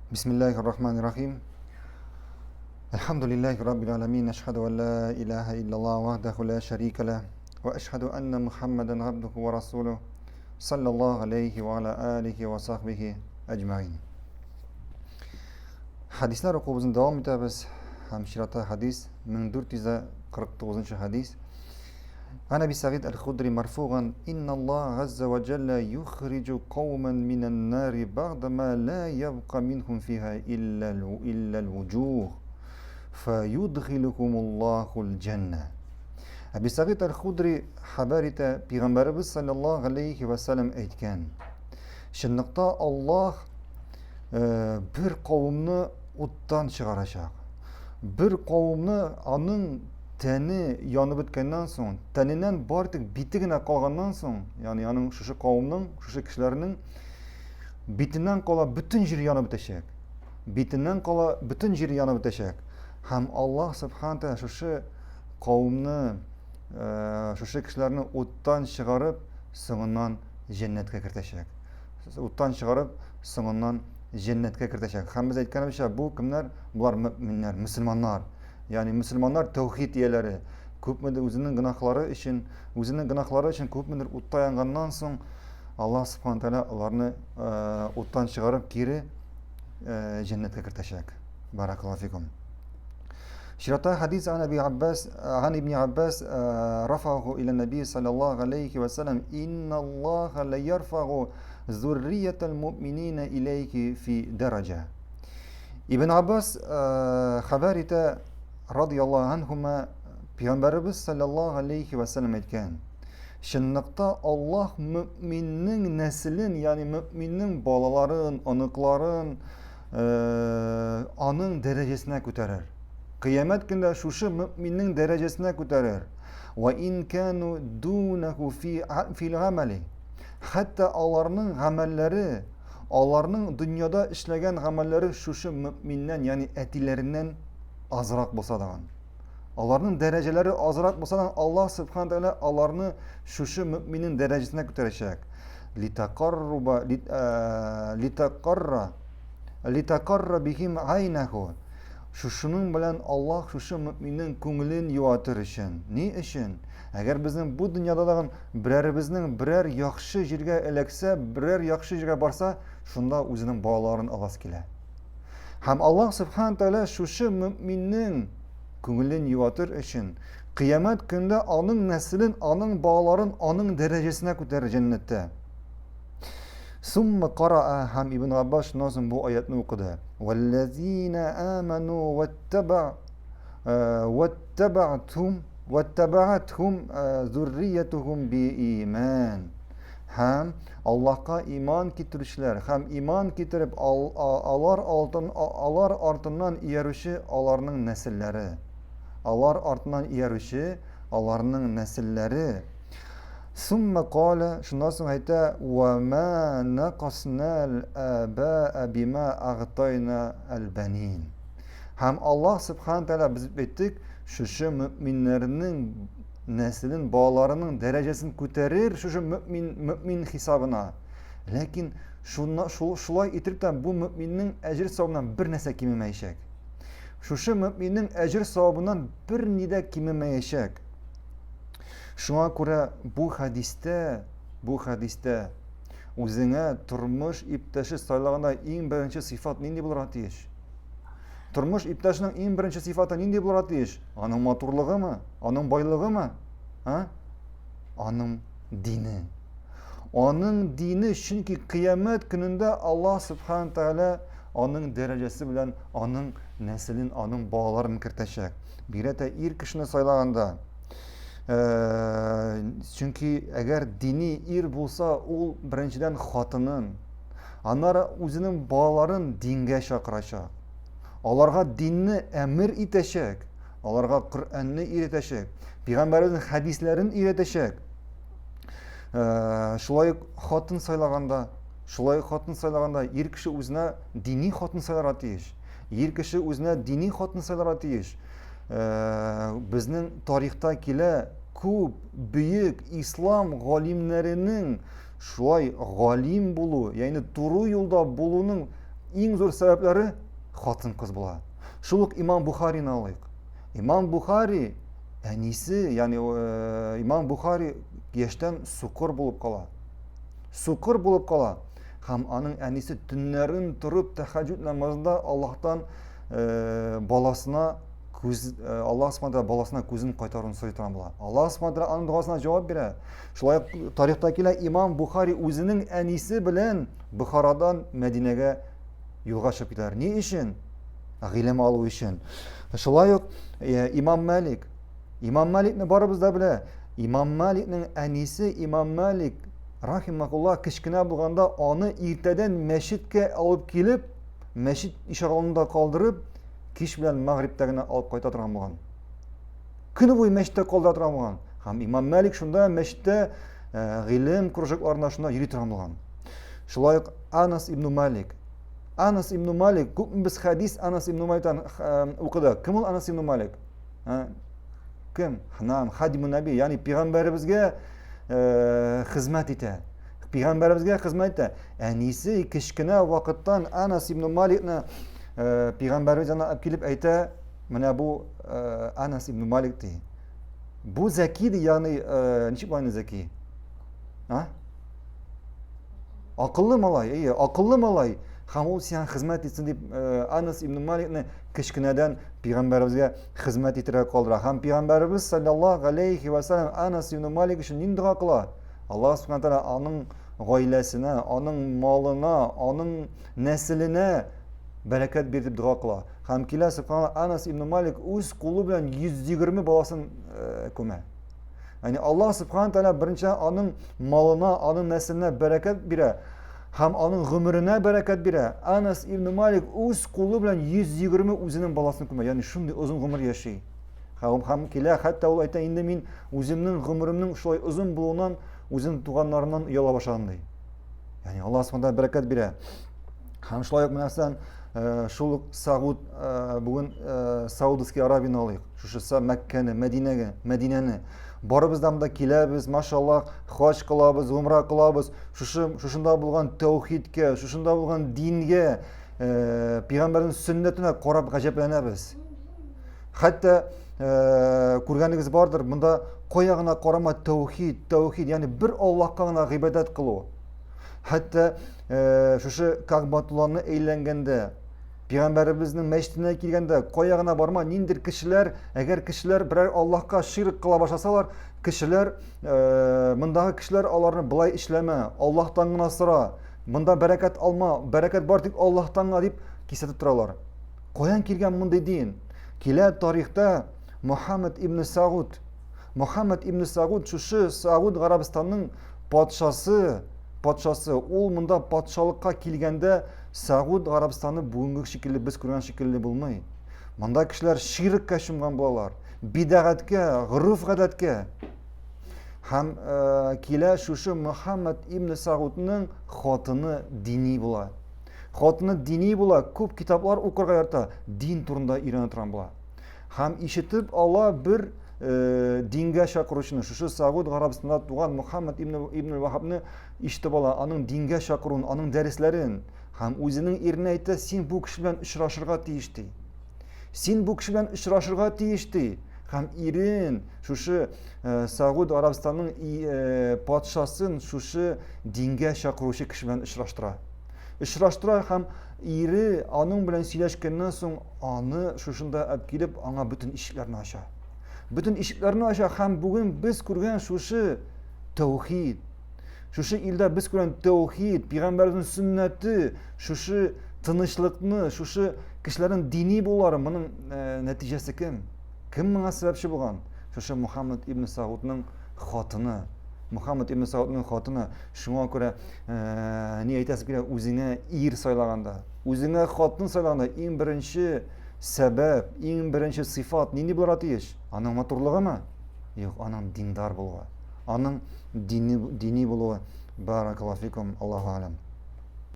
Бисмиллахи рахмани рахим. Әлхәмдүлилләһи раббил аламин. Әшһәду ан ла илаһа иллаллах вахдаху ла шәрика ла ва әшһәду анна Мухаммадан абдуху ва расулух. Саллаллаху алейхи ва аля алихи ва сахбихи әҗмәгин. Хәдисләр укуыбызны дәвам итәбез. Һәм чиратта хәдис 1449 хәдис. عن أبي سعيد الخدري مرفوعا إن الله عز وجل يخرج قوما من النار بعدما لا يبقى منهم فيها إلا إلا الوجوه فيدخلهم الله الجنة. Әби Сәгыйд әл-Худри хәбәр итә, Пәйгамбәребез саллаллаһу алейхи ва саллям әйткән. Чынлыкта Аллаһ э, бер кавымны уттан чыгарачак. Бер кавымны аның тәне янып беткәннән соң, тәненнән бары тик бите генә калганнан соң, ягъни аның шушы кавымның, шушы кешеләрнең битеннән кала бөтен җир янып бетәчәк. Битеннән кала бөтен җир янып бетәчәк. Һәм Аллаһ субхана тәгалә шушы кавымны, э, шушы кешеләрне уттан чыгарып, соңыннан җәннәткә кертәчәк. Уттан чыгарып, соңыннан җәннәткә кертәчәк. Һәм без әйткәнебезчә, бу кемнәр? Болар мөминнәр, мөселманнар. Ягъни мөселманнар тәүхид ияләре. Күпмедер үзенең гөнаһлары өчен, үзенең гөнаһлары өчен күпмедер утта янганнан соң Аллаһ субхана тәгалә аларны э, уттан чыгарып кире э, җәннәткә кертәчәк. Баракаллаһу фикум. Чиратта хадис ан Аби Аббас, ан Ибн Аббас рафаху иля Наби саллаллаху алейхи ва саллям, инна Аллаха ла ярфагу зурриятал муъминина илейхи фи даража. Ибн Аббас хәбәр итә, радияллаһу анһума, Пәйгамбәребез саллаллаһу алейхи ва саллям әйткән: Чынлыкта Аллаһ мөминнең нәселен, ягъни мөминнең балаларын, оныкларын аның дәрәҗәсенә күтәрер. Кыямәт көндә шушы мөминнең дәрәҗәсенә күтәрер. Ва ин кану дунаху фи фил гамали. Хәтта аларның гамәлләре Аларның дөньяда эшләгән гамәлләре шушы мөэминнән, ягъни әтиләреннән азрак булса да. Аларның дәрәҗәләре азрак булса да, Аллаһ субхана тәгалә аларны шушы мөэминнең дәрәҗәсенә күтәрәчәк. Литакарруба литакарра литакарра бихим айнаху. Шушының белән Аллаһ шушы мөэминнең күңелен юатыр өчен. Ни өчен? Әгәр безнең бу дөньяда тагын берәребезнең берәр яхшы җиргә эләксә, берәр яхшы җиргә барса, шунда үзенең балаларын аласы килә. Һәм Аллаһ Субхану Тәгалә шушы мөминнең күңелен юатыр өчен кыямәт көндә аның нәселен, аның балаларын аның дәрәҗәсенә күтәрер җәннәттә. Сумма караа һәм Ибн Аббас шуннан соң бу аятны укыды. Валлазина аману ваттаба ваттабатум Ваттабаатхум зурриятухум бииман. Һәм Аллаһка иман китерүчеләр һәм иман китереп алар алтын алар артыннан иярүче аларның нәселләре. Алар артыннан иярүче аларның нәселләре. Сумма кала, шуннан соң әйтә, "Ва ма накасна ал-абаа бима агтайна ал-банин." Һәм Аллаһ Субхану Тәгалә без әйттек, шушы мөминнәрнең нәселен, балаларының дәрәҗәсен күтәрер шушы мөмин, мөмин хисабына. Ләкин шуна, шул, шулай итеп тә бу мөминнең әҗер савабыннан бер нәрсә кимемәячәк. Шушы мөминнең әҗер савабыннан бер ни дә кимемәячәк. Шуңа күрә бу хәдистә, бу хәдистә үзеңә тормыш иптәше сайлаганда иң беренче сыйфат нинди булырга тиеш? Тормыш иптәшенең иң беренче сыйфаты нинди булырга тиеш? Аның матурлыгымы? Аның байлыгымы? А? Аның дине. Аның дине, чөнки кыямәт көнендә Аллаһ Субхану Тәгалә аның дәрәҗәсе белән аның нәселен, аның балаларын кертәчәк. Бигрәк тә ир кешене сайлаганда. Э, чөнки әгәр дини ир булса, ул беренчедән хатынын, аннары үзенең балаларын дингә чакырачак. Аларга динне әмер итәчәк, аларга Коръәнне өйрәтәчәк, пәйгамбәребезнең хәдисләрен өйрәтәчәк. Э, шулай ук хатын сайлаганда, шулай ук хатын сайлаганда ир кеше үзенә дини хатын сайларга тиеш. Ир кеше үзенә дини хатын сайларга тиеш. Э, безнең тарихта килә күп бөек ислам галимнәренең шулай галим булу, ягъни туры юлда булуның Иң зур сәбәпләре хатын-кыз була. Шул ук Имам Бухарины алыйк. Имам Бухари әнисе, ягъни э, Имам Бухари яшьтән сукыр булып кала. Сукыр булып кала. Һәм аның әнисе төннәрен торып тәһәҗҗүд намазында Аллаһтан э, баласына күз э, Аллаһ Субхану баласына күзен кайтаруын сорый торган була. Аллаһ Субхану аның догасына җавап бирә. Шулай ук тарихта килә Имам Бухари үзенең әнисе белән Бохарадан Мәдинәгә юлга чыгып китәләр. Ни өчен? Гыйлем алу өчен. Шулай ук э, Имам Малик. Имам Маликны барыбыз да белә. Имам Маликның әнисе Имам Малик рахимахулла кечкенә булганда аны иртәдән мәчеткә алып килеп, мәчет ишегалдында калдырып, кич белән мәгърибтә генә алып кайта торган булган. Көне буе мәчеттә калдыра торган булган. Һәм Имам Малик шунда мәчеттә э, гыйлем кружокларында шунда йөри торган булган. Шулай ук Анас ибн Малик. Анас ибн Малик, күпме без хәдис Анас ибн Маликтан э, укыдык. Кем ул Анас ибн Малик? Кем? Нам, хадиму наби, ягъни пәйгамбәребезгә э, хезмәт итә. Пәйгамбәребезгә хезмәт итә. Әнисе кечкенә вакыттан Анас ибн Маликны э, пәйгамбәребез янына алып килеп әйтә, менә бу э, Анас ибн Малик ди. Бу зәки ди, ягъни э, ничек була инде зәки? А? Акыллы малай, әйе, акыллы малай. Һәм ул сиңа хезмәт итсен дип, э, Анас ибн Маликны кечкенәдән пәйгамбәребезгә хезмәт итәргә калдыра. Һәм пәйгамбәребез саллаллаһу алейхи ва саллям Анас ибн Малик өчен нинди дога кыла? Аллаһ субхана тааля аның гаиләсенә, аның малына, аның нәселенә бәрәкәт бир дип дога кыла. Һәм килә субханаллаһ Анас ибн Малик үз кулы белән 120 баласын э, күмә. Ягъни Аллаһ субхана тааля беренче аның малына, аның нәселенә бәрәкәт бирә һәм аның гомеренә бәрәкәт бирә. Анас ибн Малик үз кулы белән 120 үзенең баласын күмә. Ягъни шундый озын гомер яши. Һәм, һәм килә, хәтта ул әйтә, инде мин үземнең гомеремнең шулай озын булуыннан үзем туганнарымнан ояла башладым ди. Ягъни Аллаһ субхана бәрәкәт бирә. Һәм шулай ук менә э, шул ук Сауд э, бүген э, Саудовский Аравияне алыйк. Шушы Мәккәне, Мәдинәгә, Мәдинәне. Барыбыз да монда киләбез, машаллах, хаҗ кылабыз, гумра кылабыз. Шушы шушында булган тәүхидкә, шушында булган дингә, э, пәйгамбәрнең сөннәтенә карап гаҗәпләнәбез. Хәтта э, күргәнегез бардыр, монда кая гына карама тәүхид, тәүхид, ягъни бер Аллаһка гына гыйбадәт кылу. Хәтта э, шушы Кәгъбатулланы әйләнгәндә, Пәйгамбәребезнең мәчетенә килгәндә, кая гына барма, ниндер кешеләр, әгәр кешеләр берәр Аллаһка ширк кыла башласалар, кешеләр, э, мондагы кешеләр аларны былай эшләмә, Аллаһтан гына сора, монда бәрәкәт алма, бәрәкәт бар тик Аллаһтан гына дип кисәтеп торалар. Каян килгән мондый дин? Килә тарихта Мухаммад ибн Сауд. Мухаммад ибн Сауд шушы Сауд Гарәбстанның патшасы, патшасы. Ул монда патшалыкка килгәндә Сауд Гарәбстаны бүгенге шикелле без күргән шикелле булмый. Монда кешеләр ширккә чумган булалар, бидәгатькә, гореф-гадәткә. Һәм э, килә шушы Мухаммад ибн Саудның хатыны дини була. Хатыны дини була, күп китаплар укырга ярата, дин турында өйрәнә торган була. Һәм ишетеп ала бер э, дингә чакыручыны, шушы Сауд Гарәбстанда туган Мухаммад ибн ибн Вахабны ишетеп ала, аның дингә чакыруын, аның дәресләрен. Һәм үзенең иренә әйтә, син бу кеше белән очрашырга тиеш ди. Син бу кеше белән очрашырга тиеш ди. Һәм ирен шушы э, Сауд Арабстанның э, патшасын шушы дингә чакыручы кеше белән очраштыра. Очраштыра һәм ире аның белән сөйләшкәннән соң аны шушында алып килеп, аңа бөтен ишекләрне ача. Бөтен ишекләрне ача һәм бүген без күргән шушы тәүхид, шушы илдә без күргән тәүхид, пәйгамбәрнең сөннәте, шушы тынычлыкны, шушы кешеләрнең дини булулары, моның э, нәтиҗәсе кем? Кем моңа сәбәпче булган? Шушы Мухаммад ибн Саудның хатыны. Мухаммад ибн Саудның хатыны. Шуңа күрә Э, ни әйтәсе килә, үзеңә ир сайлаганда, үзеңә хатын сайлаганда иң беренче сәбәп, иң беренче сыйфат нинди булырга тиеш? Аның матурлыгымы? Юк, аның диндар булуы, аның дини, дини булуы. Баракаллаһу фикум, Аллаһу алям.